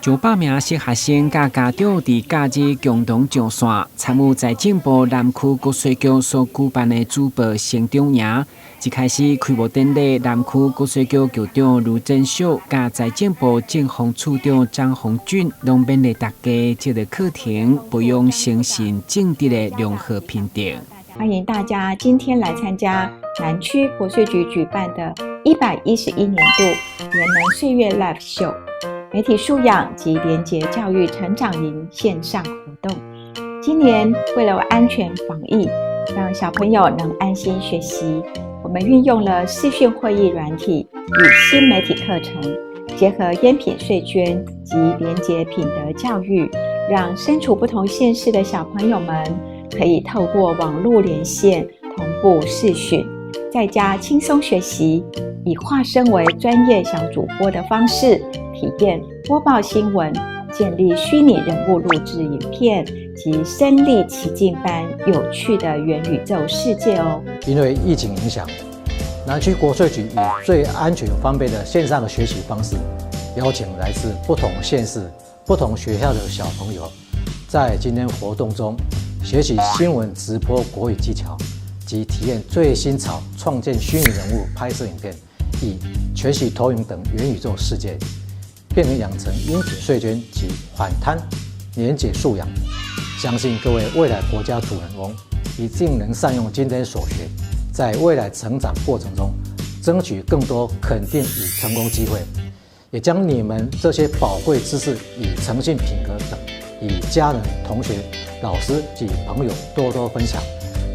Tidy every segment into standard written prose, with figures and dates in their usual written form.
上百名小學生佮家長佇假日共同上線，參與財政部南區國稅局所舉辦的主播成長營。一開始開幕典禮，南區國稅局局長盧振秀佮財政部政風處長張宏俊，攏勉勵大家這个課程培養誠信正直的良好品德。歡迎大家今天來參加南區國稅局舉辦的111年度廉能歲月 Live Show 媒體素養及廉潔教育成長營線上活動。今年為了安全防疫，讓小朋友能安心學習，我們運用了視訊會議軟體與新媒體課程，結合菸品稅捐及廉潔品德教育，讓身處不同縣市的小朋友們可以透過網路連線同步視訊，在家輕鬆學習，以化身為專業小主播的方式體驗播報新聞、建立虛擬人物錄製影片及身歷其境般有趣的元宇宙世界哦。因為疫情影響，南區國稅局以最安全方便的線上的學習方式，邀請來自不同縣市、不同學校的小朋友，在今天活動中學習新聞直播國語技巧及體驗最新潮創建虛擬人物拍攝影片，以全息投影等元宇宙世界，並能養成菸品稅捐及反貪廉潔素養。相信各位未來國家主人翁一定能善用今天所學，在未來成長過程中，爭取更多肯定與成功機會，也將你們這些寶貴知識與誠信品格等，與家人、同學、老師及朋友多多分享，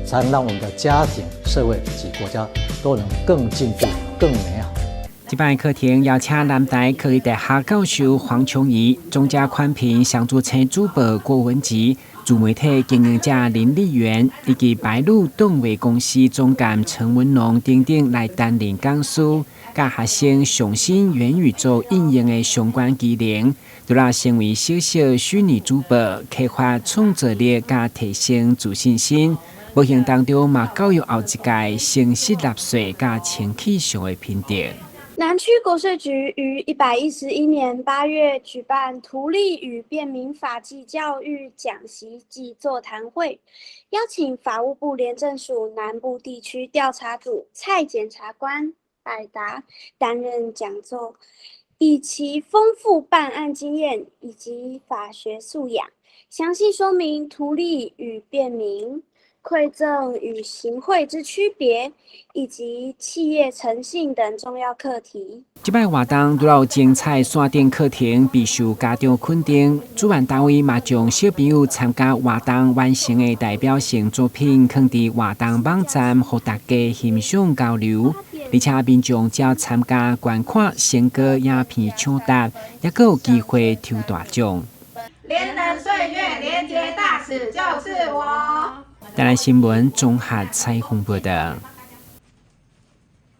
才能讓我們的家庭、社會及國家都能更進步、更美好。這擺課程邀請南台科技大學教授黃瓊儀、中嘉寬頻雙主持主播郭文吉、自媒體經營者林麗媛以及白鷺動畫公司總監陳文龍等等來擔任講師，教學生上新元宇宙應用的相關技能，除了成為小小虛擬主播，開發創造力佮提升自信心，無形當中嘛教育後一屆誠實納稅佮清氣上的品德。南區國稅局於111年8月舉辦圖利與便民法紀教育講習暨座談會，邀請法務部廉政署南部地區調查組蔡檢察官百達擔任講座，以其豐富辦案經驗以及法學素養，詳細說明圖利與便民、饋贈與行賄之區別，以及企業誠信等重要課題。這擺活動除了有精彩線頂課程，備受家長肯定。主辦單位嘛將小朋友參加活動完成的代表性作品，囥佇活動網站，予大家欣賞交流。而且民眾只要參加觀看成果影片搶答，猶閣有機會抽大獎。廉能歲月廉潔大使就是我。台南新聞綜合採訪報導。